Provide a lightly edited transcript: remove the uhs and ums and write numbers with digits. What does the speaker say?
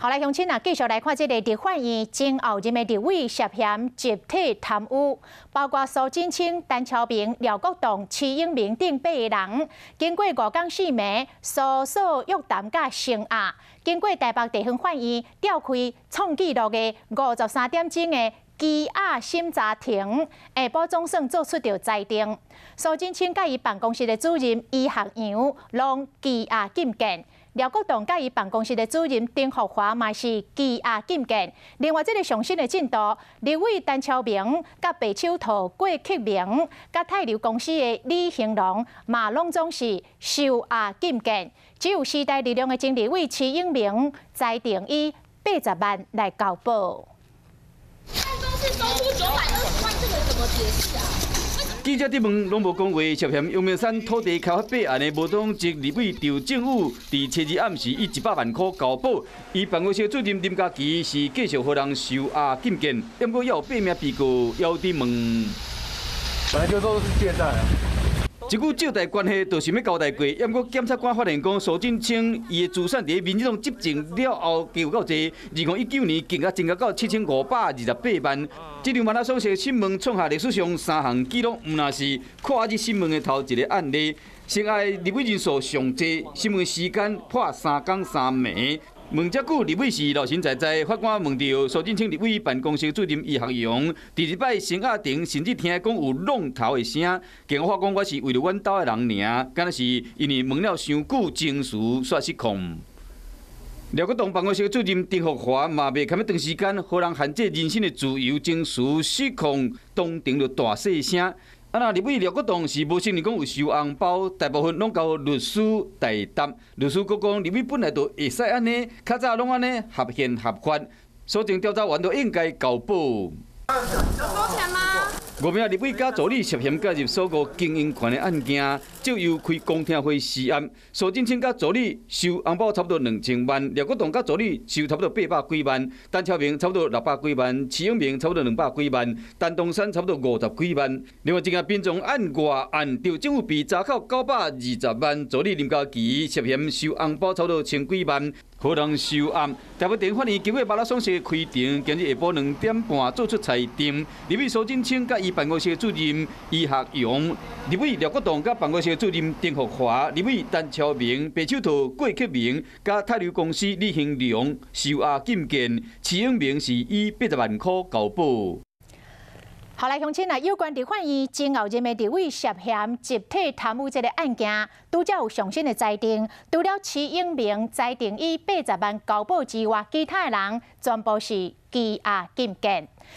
好來，鄉親啊，繼續來看這个立法院前候任的立委涉嫌集體貪污，包括蘇貞昌、陳超明、廖國棟、徐永明等八个人，經過五工四暝搜索約談佮聲押，經過台北地方法院調開創紀錄的53點鐘的羈押審查庭，下晡總算做出著裁定。蘇貞昌佮伊辦公室的主任余學揚攏羈押禁見。廖國棟佮伊辦公室的主任丁福華嘛是羈押禁見。另外，這个上新的進度，立委陳超明、佮白手套郭克明、佮泰流公司的李興龍嘛攏總是收押禁見。只有時代力量的前立委徐永明裁定以80萬來交保。辦公室搜出920萬，這個怎麼解釋啊？記者質問攏無講話，涉嫌陽明山土地開發弊案的無黨籍立委張正宇，佇初二暗時以100萬箍交保，伊辦公室主任林嘉琪是繼續予人收押禁見，毋過猶有八名被告猶佇問。本來就都是借貸啊。這句借貸關係就是欲交代過，毋過檢察官發現講蘇貞昌伊的資產佇民進黨執政了後加有夠濟，2019年金額增加到7528萬。這場馬拉松式審問創下歷史上三項紀錄，毋但是跨日審問的頭一个案例，聲押立委人數上濟，審問時間破3工3暝。問遮久，立委是老神在在。法官問著蘇貞昌立委辦公室主任余學揚，第二擺聲押庭甚至聽講有挵頭的聲，警方講我是為著阮兜的人爾，敢若是因為問了傷久，情緒煞失控。廖國棟辦公室主任丁福華嘛袂堪欲長時間，予人限制人身的自由，情緒失控，當場就大細聲。啊！若立委廖國棟是無承認講有收紅包，大部分攏交律師代答。律師閣講，立委本來就會使按呢，較早攏按呢合憲合法，搜證調查員都應該交保。有收錢嗎？五名立委佮助理涉嫌介入所有經營權的案件，就由開公聽會時案。蘇貞昌佮助理收紅包差不多2000萬，廖國棟佮助理收差不多800幾萬，陳超明差不多600幾萬，徐永明差不多200幾萬，陳東山差不多50幾萬。另外，這件殯葬案外案，張正宇被查扣920萬，助理林嘉琪涉嫌收紅包差不多千幾萬，予人收押。台北地方法院經過馬拉松式開庭，今日下晡2點半做出裁定，立委蘇貞昌佮伊辦公室主任余學揚、立委廖國棟佮辦公室主任丁福華、立委陳超明、白手套郭克明、佮泰流公司李興龍收押禁見，徐永明是以80萬箍交保。好來，鄉親啊，有關立法院前候任的立委涉嫌集體貪污這个案件，拄才有上新的裁定，除了徐永明裁定以八十萬交保之外，其他的人全部是羈押禁見。